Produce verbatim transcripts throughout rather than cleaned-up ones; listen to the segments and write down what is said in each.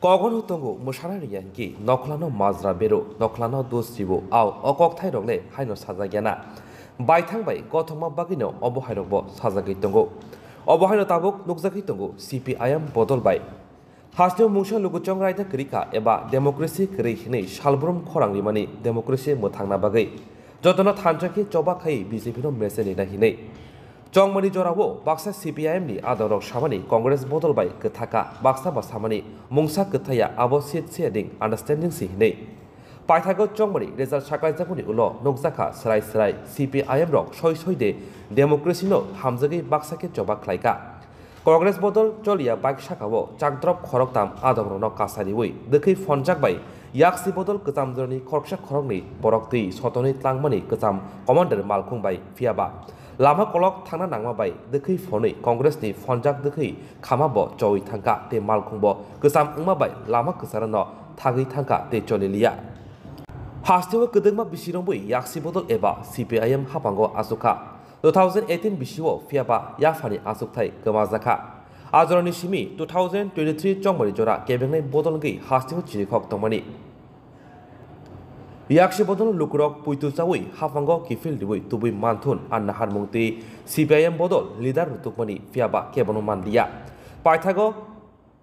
Kogono tongo mwsana rwya hinkhe nokhlano majra beru, nokhlano dos ribu, ao o kokthairok le haino sajak ya na. Baithang bai gothokma bagwino obo hairokbo sajagwi tongo. Obo haino tabuk nukjagwi tongo C P I M bodol bai. Hasteo mungsa lukuchong raida kwrwi kha eba democracy kwrwi hinwi salbrum khorang rimani democracy mwthangna bagwi jotono thansa khe choba khai B J P no mesen rina hinwi. Chongmani jorao baksa C P I M ni adongrok samani Congress bodol bai kwthaka, baksa ba samani mungsa kwthaya abo seat sharing understanding se hinwi. Paithago chongmani result saklaijakmani ulo nukjakha swrai swrai C P I M rok soi soi de democracy no hamjagwi baksa khe choba khlaikha. Congress bodol choliya bike sakao chakdrop khoroktam adongrokno kasariwi dwkhwi phonjak bai yaksi bodol kwcham jorani khoroksa khoroknwi borok twi sotonwi tlangmani kwcham commander malkhung bai phiyaba lama kolok thangna nangma bai dwkhwi phonwi Congress ni phonjak dwkhwi khama bo chowi thangkha tei malkhung bo kwcham wngma bai lama kwcharano thagwi thangkha tei choliliya. Hasteo kwdwkma bisi romwi yaksi bodol eba C P I M haphango achukha. Two thousand eighteen bisio phiyaba yaphani achukthai kwmajakha. A jorani simi two thousand twenty-three chongmani jora kebengnai bodol wngwi hasteo chirikhok tongmani. Yaksi bodol lukurok puitu chawi haphango kiphil riwi tubui manthun a naharmung twi C P I M bodol leader rutukmani phiyaba kebono manliya. Paithago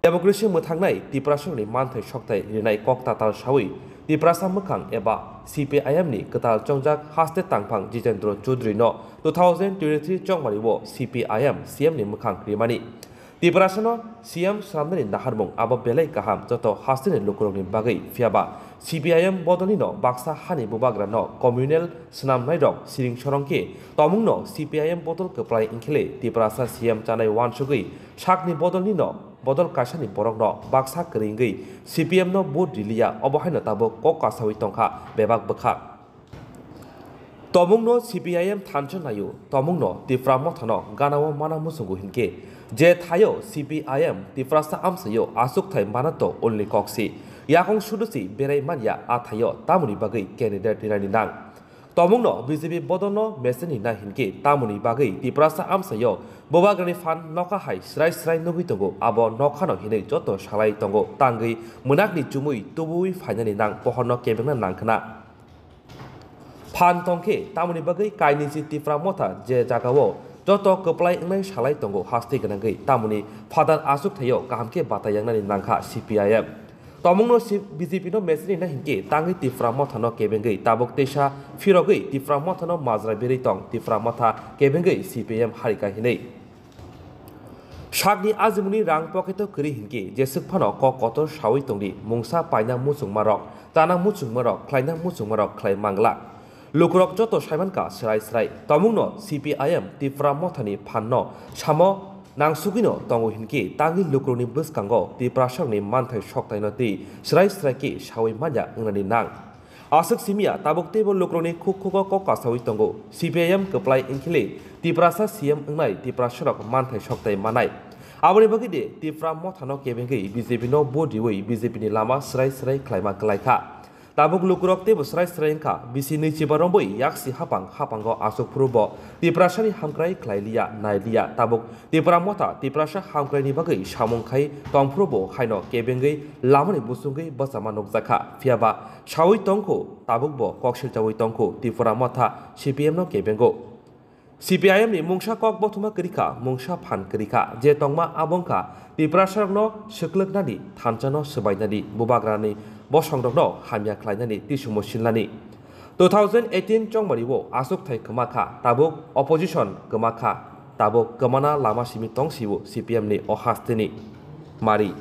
democracy mwthangnai Tiprasarokni manthai sokthai rinai kok tatal sawi Tiprasa mwkhang eba C P I M ni kwtal chongjak haste tangphang Jitendra Chaudhary no two thousand twenty-three chongmani o C P I M C M ni mwkhang rimani. Tiprasa no C M swnamnani naharmung abo belai kaham joto haste ni lukurokni bagwi, phiyaba C P I M bodolni no baksa hani bubagra no communal swnamnai rok siring sorong khe tomung no C P I M bodol kwplai wngkhele Tiprasa C M chanai uansugwi sakni bodolni no bodol kaisani borokno baksa kwrwi wngwi C P M no vote riliya, obo haino tabuk kok kasawi tongkha bebak bwkha. Tomungno C P I M thansa naio, tomungno Tipra Mothano ganao mana muchungo hinkhe, je thaio C P I M Tiprasa amsaio achukthai manato ulni koksi, yakung sudusi berai manya a thaio tamoni bagwi candidate rinani nang. Tomungno B J P bodolno mesen rina hinkhe tamoni bagwi Tiprasa amsaio bubagrani phan nokha hai srai srai nugwi tongo, abo nokhano hinwi joto salai tongo, tangwi mwnakni chumui tubui phainani nang pohorno kebengna nangkhna. Phan tongkhe tamoni bagwi kainwi si Tipra Motha je jagao joto kwplai wngnai salai tongo haste gwnangwi, tamoni phatar achuk thaio kaham khe bata yangnani nangkha C P I M. Tomungno si B J P no mesen rina hinkhe tangwi Tipra Mothano kebengwi tabuk teisa phirogwi Tipra Mothano majra birwi tong, Tipra Motha kebengwi C P I M harika hinwi. Sakni ajimuni rang pocket o kwrwi hinkhe jeswk phano kok kotor sawi tongdi, mungsa paina muchungmarok, chana muchungmarok, khlaina muchungmarok khlai manglak. Lukurok joto saimankha srai srai. Tomungno C P I M Tipra Mothani phanno samo nangsugwino tongo hinkhe tangwi lukurokni bwskango Tiprasarokni manthai soktaino twi srai srai khe sawi manya wngnani nang. Aswk simiya tabuk teibo lukurokni khuk khugo kok kasawi tongo. C P I M kwplai wngkhele Tiprasa C M wngnai Tiprasarok manthai soktai manai. Aboni bagwi de Tipra Mothano kebengwi B J P no vote riwi B J P ni lama srai srai khlaima kwlaikha. Tabuk lukurok teibo srai srai wngkha, bisi nwichiba romwi yaksi hapang hapango aswk phuru bo Tiprasani hamkrai khlailiya, nailiya. Tabuk Tipra Motha Tiprasa hamkraini bagwi samung khai tongphuru bo haino kebengwi lamani busungwi bwchama nukjakha. Phiyaba sawi tongkhu, tabukbo kok silchawi tongkhu, Tipra Motha C P M no kebengo. C P I M ni mungsa kok bothoma kwrwi kha, mungsa phan kwrwi kha, je tongma abo wngkha Tiprasarokno swklwknani, thansano swbainani, bubagrani bosongrokno hamya khlainani, tisumo silnani. Two thousand eighteen chongmani o achukthai kwma kha, tabuk opposition kwma kha, tabuk kwmana lama simi tong sio C P M ni o hasteni mari.